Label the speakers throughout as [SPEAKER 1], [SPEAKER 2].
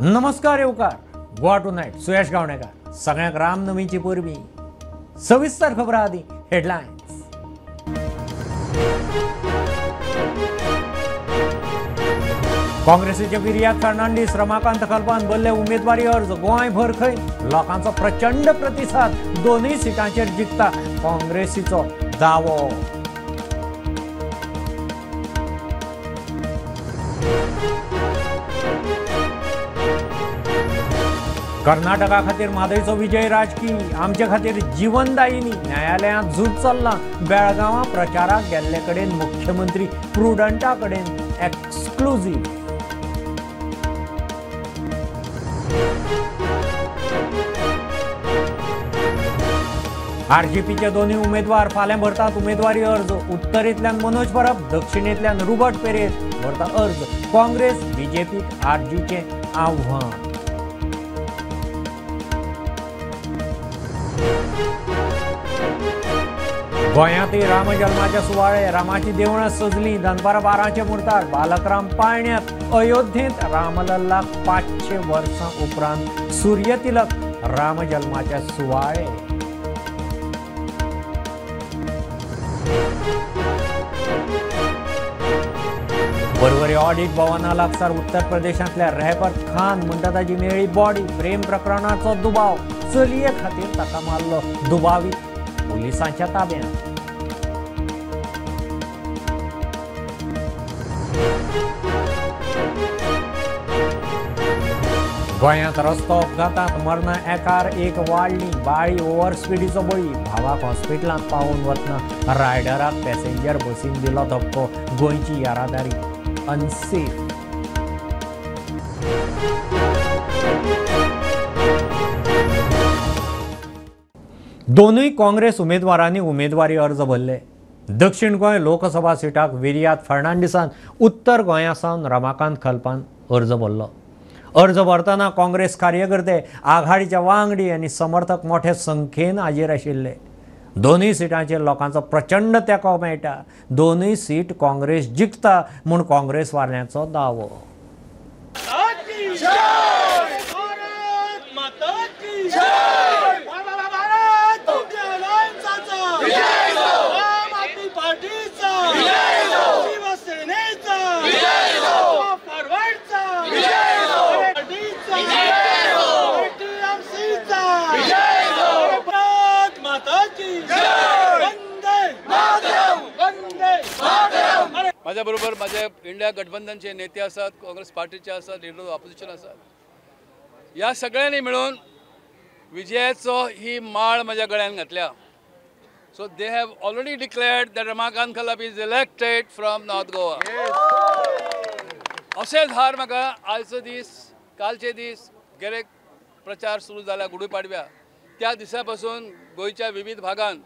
[SPEAKER 1] नमस्कार येवकार गोवा टुनायट सुयश गावणेकर सगळ्यांक रामनवमीची परबीं. सविस्तर खबरां आदी हेडलायन्स. काँग्रेसीचे विर्याद फर्नांडीस रमाकांत खलपान भरले उमेदवारी अर्ज. गोंयभर खंय लोकांचो प्रचंड प्रतिसाद. दोनूय सिटांचेर जिखता काँग्रेसीचो दावो. कर्नाटका खातीर म्हादयचो विजय राजकी, आमचे खातीर जीवनदायिनी. न्यायालयांत झूज चल्लां. बेळगांवां प्रचाराक गेल्ले कडेन मुख्यमंत्री प्रुडंटा कडेन एक्सक्लुझीव. आरजीपीचे दोनूय उमेदवार फाल्यां भरतात उमेदवारी अर्ज. उत्तरेंतल्यान मनोज परब, दक्षिणेंतल्यान रुबर्ट पेरेज भरता अर्ज. काँग्रेस बीजेपीक आरजीचें आव्हान. गोंयांतय रामजल्माचे सुवाळे. रामाची देवळां सजलीं. दनपारां 12चे मुर्तार बालकराम पाळण्यांत. अयोध्येंत रामलल्लाक 500 वर्सां उपरांत सूर्यतिलक. रामजल्माचे सुवाळे. पर्वरी ऑडिट भवना लागसार उत्तर प्रदेशांतल्या रेहबर खान म्हणटा ताजी मेळ्ळी बॉडी. प्रेम प्रकरणाचो दुबाव. चलये खातीर ताका मारलो. दुबावीत पुलिसांच्या ताब्यांत. गोंयांत रस्तो अपघातांत मरणां एकार एक वाडली. बाळी ओव्हर स्पिडीचो बळी. भावाक हॉस्पिटलांत पावोवन वतना रायडराक पॅसेंजर बसीन दिलो धपको. गोंयची येरादारी अनसेफ. दोनूय काँग्रेस उमेदवारांनी उमेदवारी अर्ज भरले. दक्षिण गोंय लोकसभा सिटाक विर्याद फर्नांडीसान, उत्तर गोंया सावन रमाकांत खलपान अर्ज भरलो. अर्ज भरतना काँग्रेस कार्यकर्ते, आघाडीचे वांगडी आनी समर्थक मोठे संख्येन हाजीर आशिल्ले. दोनूय सिटांचेर लोकांचो प्रचंड तेंको मेळटा. दोनूय सीट काँग्रेस जिखता म्हूण काँग्रेस वाल्यांचो दावो.
[SPEAKER 2] माझ्या बरोबर माझे इंडिया गठबंधनचे नेते आसात, काँग्रेस पार्टीचे आसात, लिडर ऑफ ऑपोजिशन आसात. ह्या सगळ्यांनी मिळून विजयाचो ही माळ माझ्या गळ्यान घातल्या. So they have already declared that Ramakant Khalap is elected from North Goa. अशें धार म्हाका आयचो दीस, कालचे दीस गेले प्रचार सुरू जाला गुढीपाडव्या त्या दिसा पासून गोंयच्या विविध भागान,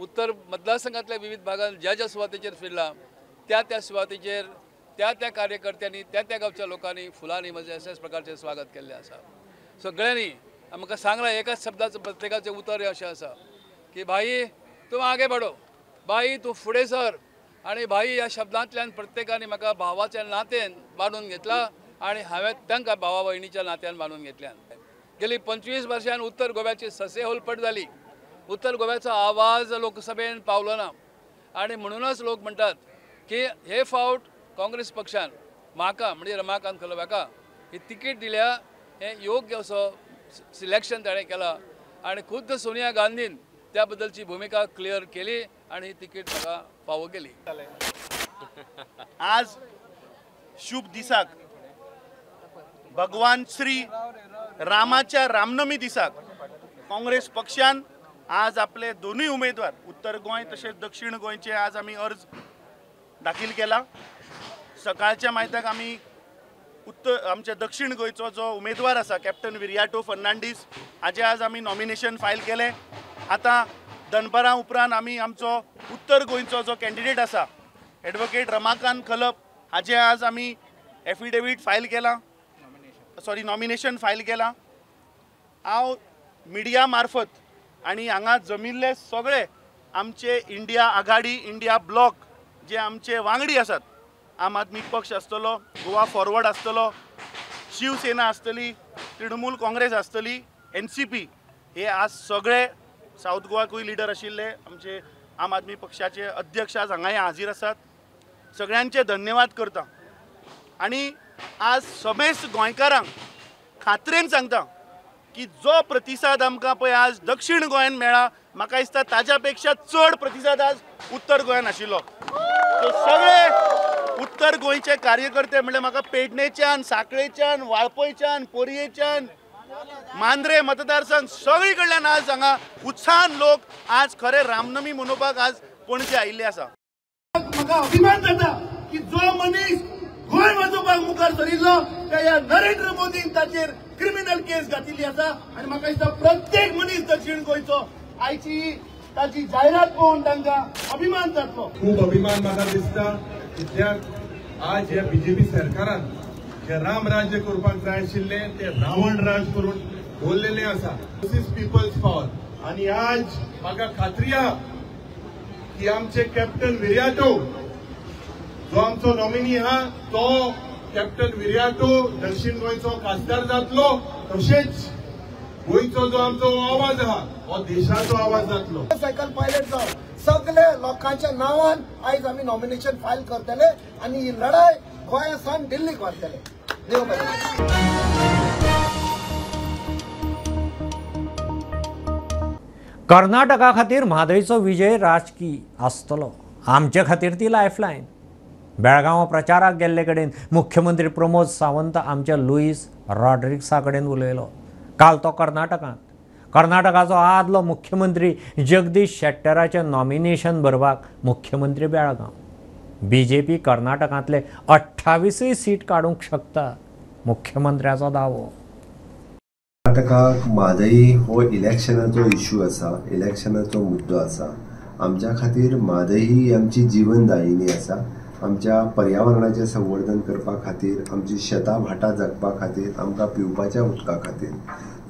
[SPEAKER 2] उत्तर मतदारसंघातल्या विविध भागान ज्या ज्या सुवातेचेर फिरला त्या त्या सुवातेचेर त्या त्या कार्यकर्त्यांनी, त्या त्या गांवच्या लोकांनी फुलांनी म्हजें अशेंच प्रकारचें स्वागत केल्लें आसा. सगळ्यांनी म्हाका सांगलां एकाच शब्दाचो प्रत्येकाचें उतर अशें आसा की भाई तूं आगे बडो, भाई तूं फुडें सर. आनी भाई ह्या शब्दांतल्यान प्रत्येकान म्हाका भावाच्या नात्यान बांदून घेतला आनी हांवें तांकां भावा भयणीच्या नात्यान बांदून घेतल्यान. गेली 25 वर्सां उत्तर गोव्याची ससे होलपट जाली. उत्तर गोव्याचो आवाज लोकसभेन पावलो ना आनी म्हणूनच लोक म्हणटात की हे फावट काँग्रेस पक्षान म्हाका म्हणजे रमाकांत खलप हाका ही तिकीट दिल्या, हें योग्य असो सिलेक्शन ताणें केलां आनी खुद्द सोनिया गांधीन त्या बद्दलची भुमिका क्लियर केली आनी ही तिकीट म्हाका फावो केली.
[SPEAKER 3] आज शुभ दिसाक भगवान श्री रामाच्या रामनमी दिसाक काँग्रेस पक्षान आज आपले दोनूय उमेदवार उत्तर गोंय तशेंच दक्षिण गोंयचे आज आमी अर्ज दाखील केला. सकाळच्या मायत्याक आमी आमच्या दक्षिण गोंयचो जो उमेदवार आसा कॅप्टन विरियाटो फर्नांडीस हाजे आज आमी नॉमिनेशन फायल केलें. आतां दनपारां उपरांत आमी आमचो उत्तर गोंयचो जो कॅन्डिडेट आसा एडवोकेट रमाकांत खलप हाजे आज आमी एफिडेवीट फायल केलां, सॉरी नॉमिनेशन फायल केलां. हांव मिडिया मार्फत आनी हांगा जमिल्ले सगळे आमचे इंडिया आघाडी, इंडिया ब्लॉक जे आमचे वांगडी आसात, आम आदमी पक्ष आसतलो, गोवा फॉरवर्ड आसतलो, शिवसेना आसतली, तृणमूल काँग्रेस आसतली, NCP हे आज सगळे सावथ गोवाकूय लिडर आशिल्ले आमचे आम आदमी पक्षाचे अध्यक्ष आज हांगाय हाजीर आसात। सगळ्यांचे धन्यवाद करता आनी आज समेस्त गोंयकारांक खात्रेन सांगता की जो प्रतिसाद आमकां पळय आज दक्षिण गोंयान मेळ्ळा, म्हाका दिसता ताज्या पेक्षा चड प्रतिसाद आज उत्तर गोंयान आशिल्लो। सो सगळे उत्तर गोंयचे कार्यकर्ते म्हणल्यार म्हाका पेडणेच्यान, साखळेच्यान, वाळपयच्यान, पोरयेच्यान, मांद्रे मतदारसंघ सगळी कडल्यान आज हांगा उत्साहान लोक आज खरे रामनमी मनोवपाक आज पणजे आयिल्ले आसा। म्हाका अभिमान जाता की जो मनीस गोंय वाजोवपाक मुखार सरिल्लो त्या ह्या नरेंद्र मोदीन ताचेर क्रिमिनल केस घातिल्ली आसा आनी म्हाका दिसता प्रत्येक मनीस दक्षिण गोंयचो आयची ताची जायरात पळोवन तांकां अभिमान जातलो।
[SPEAKER 4] खूब अभिमान म्हाका दिसता कित्याक आज ह्या बीजेपी सरकारान जे राम राज्य करपाक जाय आशिल्लें ते रावण राज करून दवरलेलें आसा। This is people's power. आनी आज म्हाका खात्री आहा की आमचे कॅप्टन विर्याटो जो आमचो नॉमिनी आहा तो कॅप्टन विर्याटो दक्षिण गोंयचो खासदार जातलो, तशेंच गोंयचो जो आमचो आवाज आहा हो देशाचो आवाज जातलो।
[SPEAKER 5] सायकल पायलट जावं सगळे लोकांच्या नांवान आयज आमी नॉमिनेशन फायल करतले आनी ही लढाय गोंया सावन दिल्लीक व्हरतले। देव बरें।
[SPEAKER 1] कर्नाटका खातीर म्हादयचो विजय राजकी आसतलो, आमचे खातीर ती लायफलायन। बेळगांव प्रचाराक गेल्ले कडेन मुख्यमंत्री प्रमोद सावंत आमच्या लुईस रॉड्रिक्सा कडेन उलयलो। काल तो कर्नाटकांत कर्नाटकाचो आदलो मुख्यमंत्री जगदीश शेट्टराचें नॉमिनेशन भरपाक मुख्यमंत्री बेळगांव। बीजेपी कर्नाटकांतले 28 सीट काडूंक शकता, मुख्यमंत्र्याचो दावो।
[SPEAKER 6] कर्नाटकाक म्हादय हो इलेक्शनाचो इश्यू आसा, इलेक्शनाचो मुद्दो आसा। आमच्या खातीर म्हादय ही आमची जीवनदायिनी आसा। आमच्या पर्यावरणाचें संवर्धन करपा खातीर, आमची शेतां भाटां जगपा खातीर, आमकां पिवपाच्या उदका खातीर,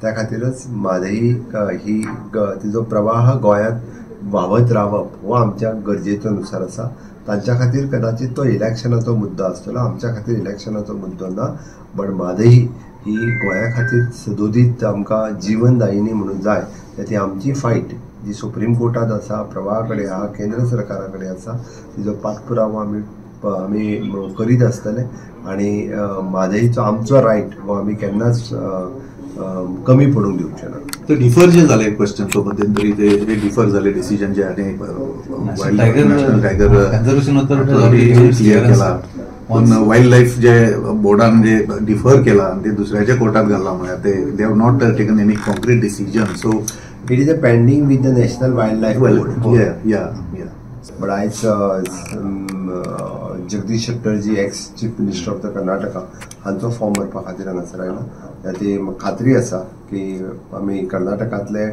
[SPEAKER 6] त्या खातीरच म्हादय ही तिजो प्रवाह गोंयांत व्हांवत रावप हो आमच्या गरजेचो नुसार आसा। तांच्या खातीर कदाचित तो इलेक्शनाचो मुद्दो आसतलो, आमच्या खातीर इलेक्शनाचो मुद्दो ना। बट म्हादय ही गोंया खातीर सदोदीत आमकां जीवनदायिनी म्हणून जाय। ती आमची फायट जी सुप्रीम कोर्टांत आसा, प्रवाहा कडेन आहा, केंद्र सरकारा कडेन आसा, तिजो पाठपुरावो आमी आमी करीत आसतले आनी म्हादयचो आमचो रायट हो आमी केन्नाच कमी पडूंक दिवचे ना।
[SPEAKER 7] ते डिफर जे झाले क्वेश्चन सो मध्यंतरी ते डिफर झाले डिसिजन जे आहे नॅशनल टायगर क्लियर केला, पण वाईल्ड लाईफ जे बोर्डान जे डिफर केला आणि ते दुसऱ्याच्या कोर्टात घालला, म्हळ्यार ते they have not taken any concrete decision. So
[SPEAKER 6] it is a pending with the national wild life board.
[SPEAKER 7] Yeah yeah
[SPEAKER 6] but आयज Jagdish Shettar ji ex chief minister of the Karnataka हांचो form भरपा खातीर हांगासर आयला। ती खात्री आसा की आमी कर्नाटकांतले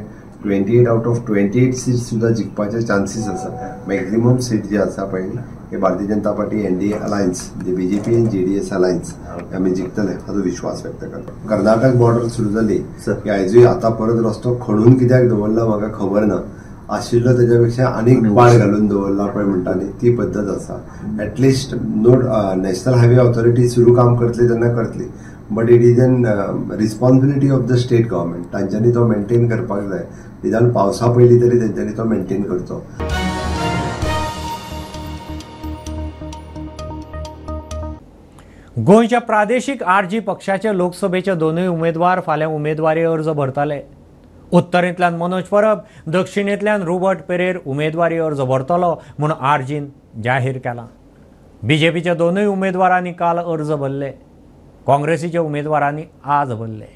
[SPEAKER 6] 28 आउट ऑफ 28 सीट सुद्दां जिखपाचे चान्सीस आसा। मॅक्झिमम सीट जे आसा पळय हे Bharatiya Janata party NDA alliance, जे बीजेपी आनी जेडीएस अलायन्स आमी जिखतले हाचो विश्वास व्यक्त करता। कर्नाटक बॉर्डर सुरू जाली की आयजूय आतां परत रस्तो खणून कित्याक दवरला म्हाका खबर ना, आशिल्लो तेज्या पेक्षा आनीक पाड घालून दवरला पळय म्हणटा न्ही ती पद्दत आसा। At least note national highway authority सुरू काम करतली तेन्ना करतली, but it is an responsibility of the state government. तांच्यांनी तो मेंटेन करपाक जाय, निदान पावसा पयलीं तरी तेंच्यांनी तो मेंटेन करचो।
[SPEAKER 1] गोंयच्या प्रादेशीक आरजी पक्षाचे लोकसभेचे दोनूय उमेदवार फाल्यां उमेदवारी अर्ज भरतले। उत्तरेंतल्यान मनोज परब, दक्षिणेंतल्यान रुबर्ट पेरेर उमेदवारी अर्ज भरतलो म्हूण आरजीन जाहीर केला। बीजेपीच्या दोनूय उमेदवारांनी काल अर्ज भरले, काँग्रेसीच्या उमेदवारांनी आज भरले।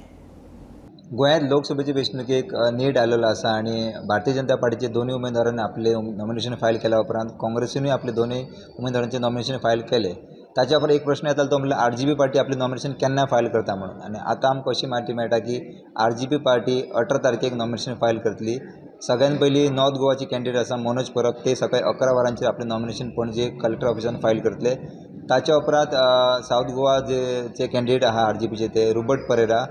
[SPEAKER 8] गोंयांत लोकसभेचे वेंचणुकेक नेट आयलेलो आसा आनी भारतीय जनता पार्टीचे दोनूय उमेदवारांनी आपले नॉमिनेशन फायल केल्या उपरांत काँग्रेसीनूय आपले दोनूय उमेदवारांचे नॉमिनेशन फायल केले। ताच्या उपरांत एक प्रश्न येतालो तो म्हणल्यार आरजीपी पार्टी आपले नॉमिनेशन केन्ना फायल करता म्हणून, आनी आतां आमकां अशी म्हायती मेळटा की आरजीपी पार्टी 18 तारखेक नॉमिनेशन फायल करतली। सगळ्यान पयलीं नॉर्थ गोवाची कॅन्डिडेट आसा मनोज परब, ते सकाळी 11 वरांचेर आपलें नॉमिनेशन पणजे कलेक्टर ऑफिसान फायल करतले। ताच्या उपरांत सावथ गोवा जे कॅन्डिडेट आहा आरजीपीचे ते रुबर्ट परेरा,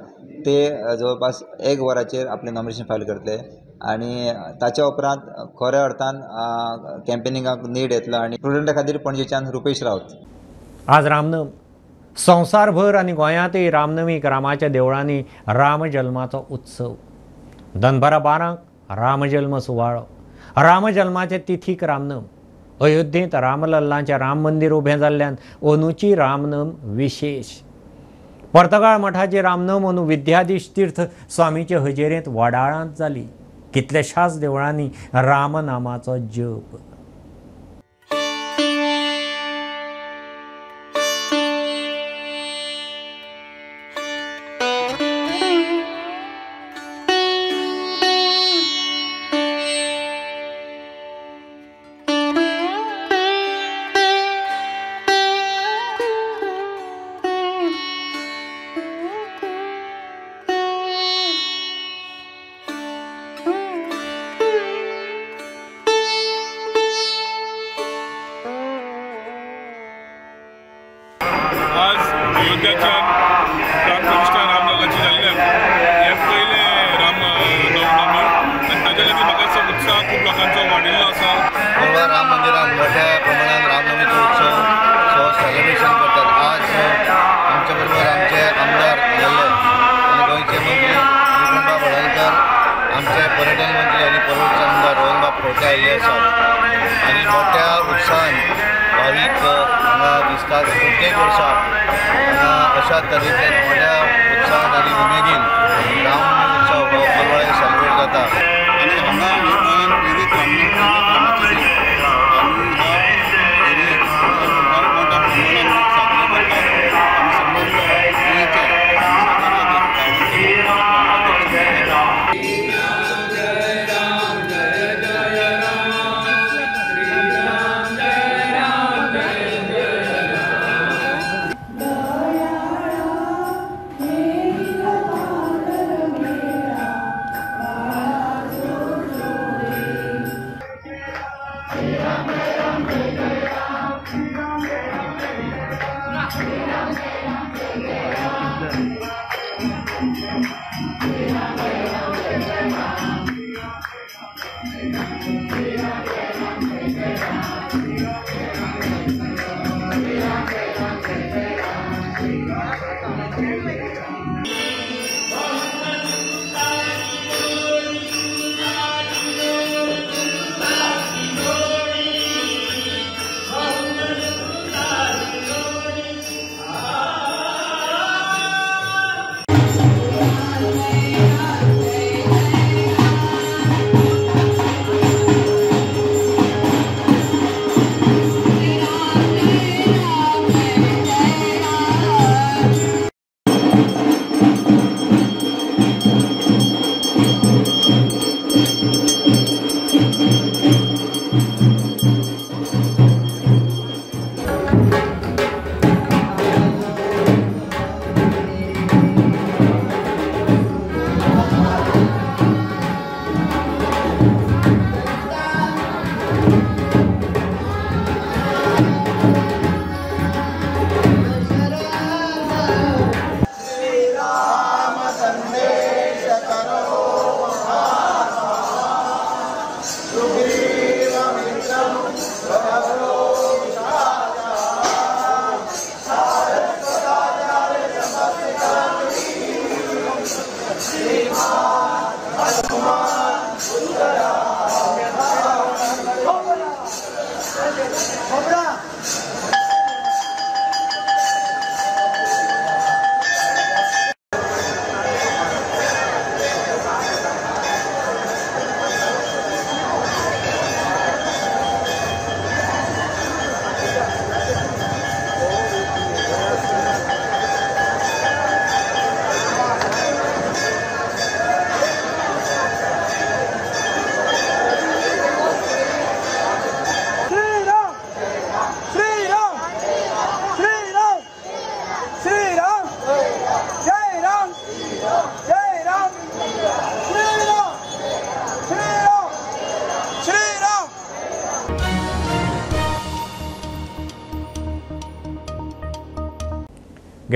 [SPEAKER 8] ते जवळपास 1 वराचेर आपलें नॉमिनेशन फायल करतले आनी ताच्या उपरांत खऱ्या अर्थान कॅम्पेनिंगाक नेट येतलो। आनी प्रुडंटा खातीर पणजेच्यान रुपेश रावत।
[SPEAKER 1] आज रामनम, संवसारभर आनी गोंयांतय रामनमीक रामाच्या देवळांनी रामजल्माचो उत्सव. दनपारां 12 रामजल्म सुवाळो. रामजल्माचे तिथीक रामनम. अयोध्येंत रामलल्लांचें राम मंदीर उबें जाल्ल्यान अंदूची रामनम विशेष. पर्तगाळ मठाची रामनम अंदू विद्याधीश तीर्थ स्वामीचे हजेरेंत वडाळांत जाली. कितल्याशाच देवळांनी रामनामाचो जप.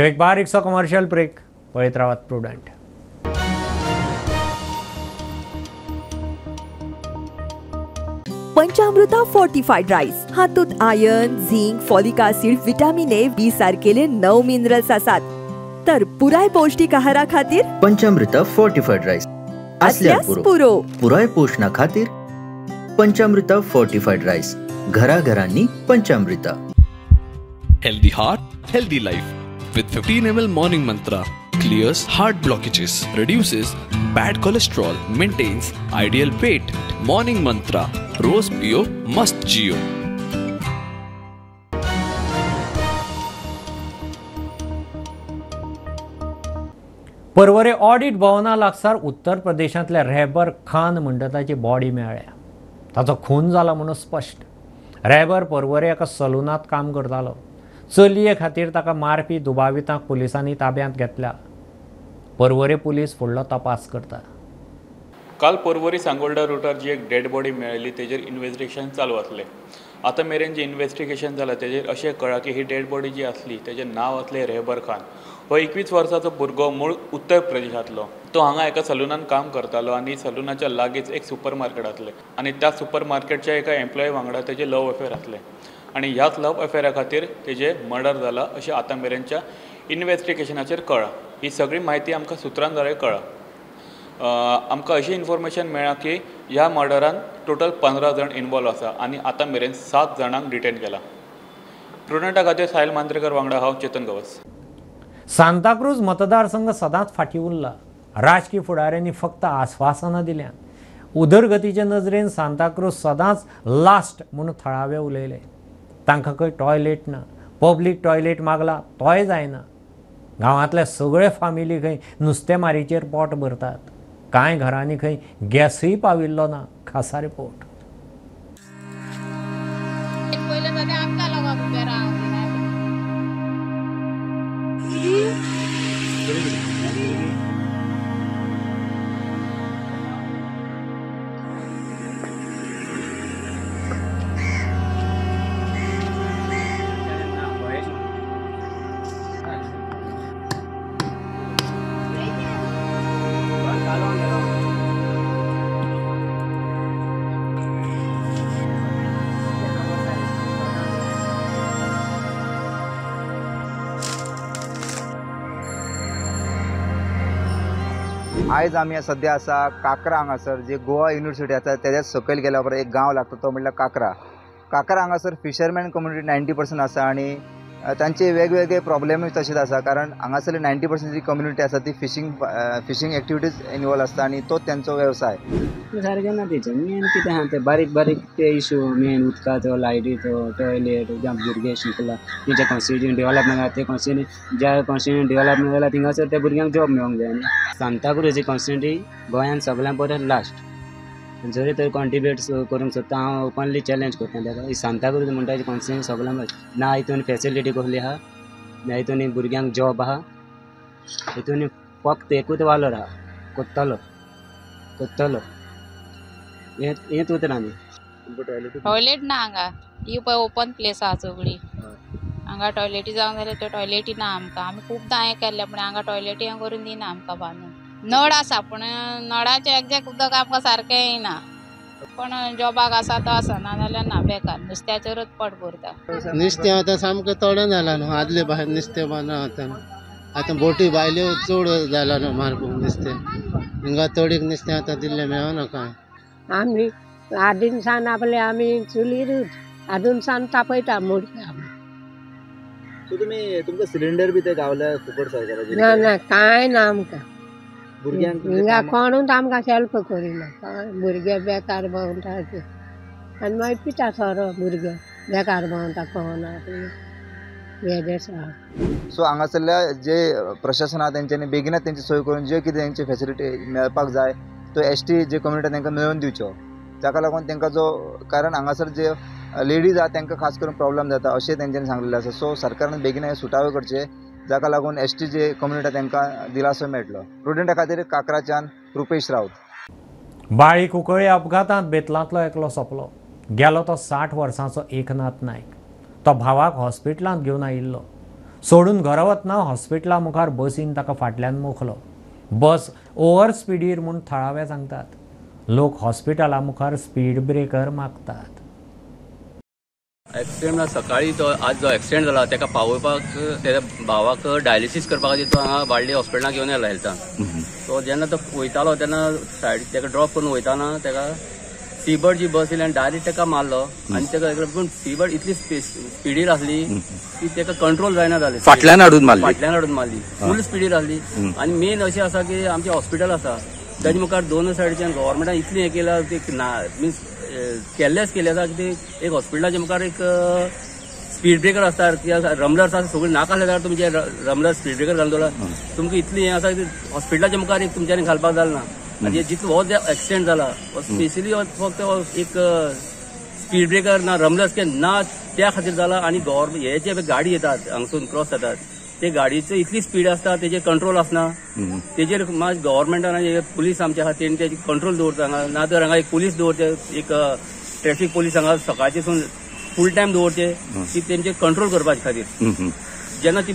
[SPEAKER 1] एक बारीकसो कमर्शियल ब्रेक. पळयत रावात प्रुडंट.
[SPEAKER 9] पंचामृता फोर्टिफाईड राईस. हातूंत iron, zinc, folic acid, vitamin A, B सारकेले 9 मिनरल्स आसात. तर पुराय पौष्टिक आहारा खातीर
[SPEAKER 10] पंचामृता फोर्टिफाईड राईस असल्यार पुरो. पुराय पोषणा खातीर पंचामृता फोर्टिफाईड राईस. घराघरांनी Panchamrita.
[SPEAKER 11] Healthy heart, healthy life with 15 ml Morning Mantra clears heart blockages, reduces bad cholesterol, maintains ideal weight. Morning Mantra, रोज पियो मस्त जियो.
[SPEAKER 1] पर्वरे ऑडिट भवना लागसार उत्तर प्रदेशांतल्या रेहबर खान म्हणटा ताची बॉडी मेळ्ळ्या. ताचो खून जाला म्हणून स्पश्ट. रेहबर पर्वरे एका सलूनांत काम करतालो. चलये खातीर ताका मारपी दुबावितांक पुलिसांनी ताब्यांत घेतल्या. पर्वरे पुलीस फुडलो तपास करता.
[SPEAKER 12] काल पर्वरी सांगोल्डा रुटार जी एक डेड बॉडी मेळ्ळी तेजेर इन्वेस्टिगेशन चालू आसलें. आतां मेरेन जें इन्वेस्टिगेशन जालां तेजेर अशें कळ्ळां की ही डेड बॉडी जी आसली तेजें नांव आसलें रेहबर खान. हो 21 वर्साचो भुरगो मूळ उत्तर प्रदेशांतलो. तो हांगा एका सलुनान काम करतालो आनी सलुनाच्या लागींच एक सुपर मार्केट आसलें आनी त्या सुपर मार्केटच्या एका एम्प्लॉई वांगडा तेजें लव अफेअर आसलें आनी ह्याच लव अफेअरा खातीर तेजें मर्डर जाला अशें आतां मेरेनच्या इन्वेस्टिगेशनाचेर कळ्ळां. ही सगळी म्हायती आमकां सुत्रां द्वारे कळ्ळां. आमकां अशी इन्फॉर्मेशन मेळ्ळा की ह्या मर्डरान टोटल 15 जाण इन्वॉल्व आसा आनी आतां मेरेन 7 जाणांक डिटेन केला. प्रुडंटा खातीर साहिल मांद्रेकर वांगडा हांव चेतन गवस.
[SPEAKER 1] सांताक्रूज मतदारसंघ सदांच फाटीं उरला. राजकी फुडाऱ्यांनी फक्त आस्वासनां दिल्यात. उदरगतीचे नजरेन सांताक्रूज सदांच लास्ट म्हणून थळावे उलयले. तांकां खंय टॉयलेट ना, पब्लीक टॉयलेट मागला तोय जायना. गांवांतले सगळे फामिली खंय नुस्तेमारीचेर पोट भरतात. कांय घरांनी खंय गॅसूय पाविल्लो ना. खासा रिपोर्ट.
[SPEAKER 8] आयज आमी सद्या आसा काकरा हांगासर जे गोवा युनिवर्सिटी आसा तेज्या सकयल गेल्या उपरांत एक गांव लागता तो म्हणल्यार काकरा. काकरा हांगासर फिशरमॅन कम्युनिटी 90% आसा आनी तांचे वेगवेगळे प्रॉब्लेमूय तशेंच आसा, कारण हांगासरली 90% जी कम्युनिटी आसा ती फिशींग एक्टिविटीज इनवॉल्व आसता आनी तोच तेंचो वेवसाय.
[SPEAKER 13] सारकें ना तेचें मेन कितें आहा तें बारीक बारीक ते इशू मेन उदकाचो, लायटीचो, टॉयलेट, भुरगे शिकला तेंचे कॉन्स्टिट्युएंट डेवलपमेंट जाता ते कॉन्स्टिट्युएंट ज्या कॉन्स्टिट्युएंट डेवलपमेंट जाला थिंगासर त्या भुरग्यांक जॉब मेळोंक जाय न्ही. सांताक्रूज कॉन्स्टिट्युएंटी गोंयांत सगळ्यां परस लास्ट. जरी तर कॉन्ट्रिब्यूट करूंक सोदता हांव ओपनली चॅलेंज करता ताका. सांताक्रूज म्हणटा कॉन्स्टिट्युएंट सगळ्यां ना हितून फेसिलिटी कसली आहा, ना हितून भुरग्यांक जॉब आहा, हितून फक्त एकूच वालोर आहा कोत्तलो कोत्तलो हेंच उतरां न्ही.
[SPEAKER 14] टॉयलेट ना हांगा, ही पळय ओपन प्लेस आहा सगळी. हांगा टॉयलेटी जावंक जाल्यार त्यो टॉयलेटी ना आमकां. आमी खुबदां हें केल्लें पूण हांगा टॉयलेटी करून दिना आमकां बांदून. नळ आसा पूण नळाचें एग्जॅक्ट उदक आमकां सारकें येयना. पण जॉबाक आसा तो आसा, ना जाल्यार ना, बेकार नुस्त्याचेरूच पोट भरता.
[SPEAKER 15] नुस्तें आतां सामकें थोडें जालां न्हू, आदले भायर नुस्तें बांदना आतां. आतां बोटी भायल्यो चड जालां न्हू मारपूंक नुस्तें. हिंगा तडीक नुस्तें आतां दिल्लें मेळना कांय.
[SPEAKER 16] आमी आदीमसान आपले आमी चुलीरूच आदूनसान तापयता मुडक्या.
[SPEAKER 8] सो तुमी तुमकां सिलिंडर बी ते गावल्या फुकट सरकाराचे?
[SPEAKER 16] ना ना कांय ना आमकां.
[SPEAKER 8] भुरग्यांक
[SPEAKER 16] हिंगा कोणूच आमकां हेल्प करिना. भुरगे बेकार भोंवता ते आनी मागीर पिता सोरो भुरगे बेकार भोंवता कोणा वेदेसा.
[SPEAKER 8] सो हांगासरल्या जे प्रशासन आहा तेंच्यांनी बेगिनच तेंची सोय करून जे कितें तेंची फेसिलिटी मेळपाक जाय तो एस टी जे कम्युनिटी तांकां मेळोवन दिवच्यो. ताका लागून तांकां जो कारण हांगासर जे लेडीज आहा तांकां खास करून प्रॉब्लम जाता अशें तेंच्यांनी सांगलेलें आसा. सो सरकारान बेगीन हे सुटावे करचे जाका लागून एस टी जे कम्युनिटी तांकां दिलासो मेळटलो. प्रुडंटा खातीर काकराच्यान रुपेश राऊत.
[SPEAKER 1] बाळी कुंकळ्ळे अपघातांत बेतलांतलो एकलो सोंपलो. गेलो तो 60 वर्सांचो एकनाथ नायक. तो भावाक हॉस्पिटलांत घेवन आयिल्लो. सोडून घरा वतना हॉस्पिटला मुखार बसीन ताका फाटल्यान मोखलो. बस ओव्हर स्पिडीर म्हूण थळावे सांगतात. लोक हॉस्पिटला मुखार स्पीड ब्रेकर मागतात.
[SPEAKER 17] एक्सिडेंट सकाळी तो आज जो एक्सिडेंट जाला ताका पावोवपाक तेज्या भावाक डायलिसीस करपा खातीर तो हांगा बाळ्ळी हॉस्पिटलाक घेवन येयला हेल्थान. सो जेन्ना तो वयतालो तेन्ना सायड ताका ड्रॉप करून वयताना ताका सीबर्ड जी बस येयली आनी डायरेक्ट ताका मारलो आनी ताका पूण सीबर्ड इतली स्पिडीर आसली की ताका कंट्रोल जायना जालें,
[SPEAKER 18] फाटल्यान हाडून मारली,
[SPEAKER 17] फाटल्यान हाडून मारली, फूल स्पिडीर आसली. आनी मेन अशें आसा की आमचें हॉस्पिटल आसा ताजे मुखार दोन सायडीच्यान गव्हर्मेंटान इतलें हें केलां की ना मिन्स केल्लेंच केलें आसा की एक हॉस्पिटलाच्या मुखार एक स्पीड ब्रेकर आसता कित्याक रमलर्स आसा सगळीं नाका आसले जाल्यार तुमचे रमलर स्पीड ब्रेकर घालून दवरला. तुमकां इतलें हें आसा की हॉस्पिटलाच्या मुखार एक तुमच्यांनी घालपाक जालें ना. आनी जितलो हो एक्सिडेंट जाला हो स्पेशली फक्त एक स्पीड ब्रेकर ना रमलर्स के ना त्या खातीर जाला. आनी गव्हर्मेंट हे जे गाडी येतात हांगसून क्रॉस जातात ते गाडीचे इतली स्पीड आसता तेजेर कंट्रोल आसना, तेजेर मात गव्हर्मेंटान आनी पुलीस आमचे आहा तेणी तेजे कंट्रोल दवरता हांगा. ना तर हांगा एक पुलीस दवरचे, एक ट्रॅफिक पुलीस हांगा सकाळचे सून फूल टायम दवरचे की तेंचे कंट्रोल करपाचे खातीर. जेन्ना ती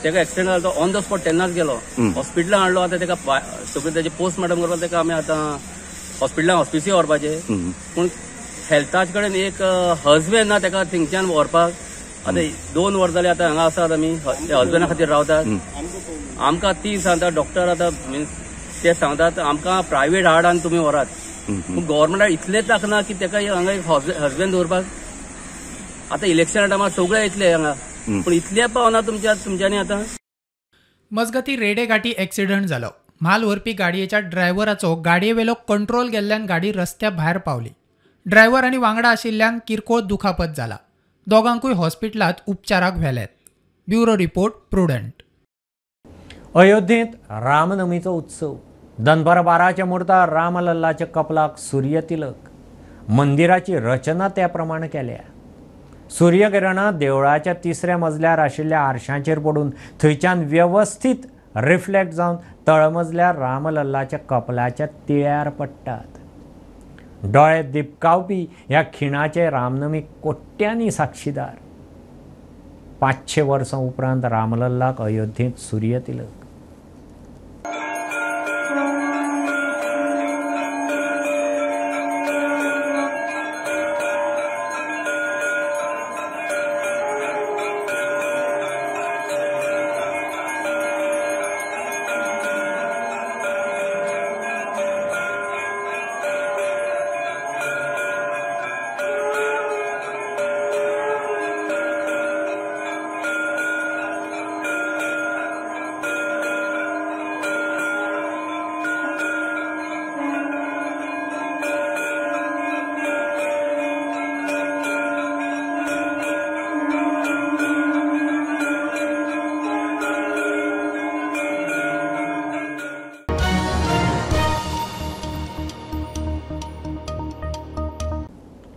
[SPEAKER 17] तेका एक्सिडेंट जालो तो ऑन the spot तेन्नाच गेलो हॉस्पिटलान हाडलो. आतां तेका सगळें तेजें पोस्टमार्टम करपाक तेका आमी आतां हॉस्पिटलान हॉस्पिसी व्हरपाचें, पूण हेल्थाचे कडेन एक हजबेंड ना तेका थिंगच्यान व्हरपाक. आतां 2 वर्सां जालीं आतां हांगा आसात आमी हजबेंडा खातीर रावतात. आमकां ती सांगता डॉक्टर आतां मिन्स ते सांगतात आमकां प्रायवेट हाड आनी तुमी व्हरात, पूण गव्हर्मेंटाक इतलें ताकना की तेका हांगा एक हजबेंड दवरपाक. आतां इलेक्शना टायमार सगळे येतले हांगा, पूण इतलें पावना तुमच्यांनी आतां.
[SPEAKER 19] मजगती रेडे घाटी एक्सिडंट जालो. म्हाल व्हरपी गाडयेच्या ड्रायव्हराचो गाडयेवेलो कंट्रोल गेल्ल्यान गाडी रस्त्या भायर पावली. ड्रायव्हर आनी वांगडा आशिल्ल्यान किरकोळ दुखापत जाला. दोगांकूय हॉस्पिटलांत उपचाराक व्हेल्यात. Bureau report, Prudent.
[SPEAKER 1] अयोध्येंत रामनवमीचो उत्सव. दनपार 12च्या मुहूर्तार रामलल्लाच्या कपलाक सूर्यतिलक. मंदिराची रचना त्या प्रमाणे केल्या. सूर्यकिरणां देवळाच्या तिसऱ्या मजल्यार आशिल्ल्या आरशांचेर पडून थंयच्यान वेवस्थीत रिफ्लेक्ट जावन तळमजल्यार रामलल्लाच्या कपलाच्या तिळ्यार पडटात. डोळे दिपकावपी ह्या खिणाचे रामनमी कोट्यांनी साक्षीदार. 500 वर्सां उपरांत रामलल्लाक अयोध्येंत सूर्यतिलक.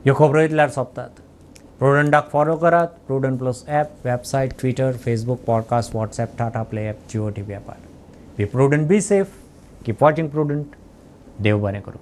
[SPEAKER 1] ह्यो खबरो इतल्यार सोंपतात. प्रुडंटाक फॉलो करात. Prudent plus app, website, Twitter, Facebook, podcast, WhatsApp, Tata Play app, Jio TV ॲपार. Be prudent, be safe, keep watching Prudent. देव बरें करूं.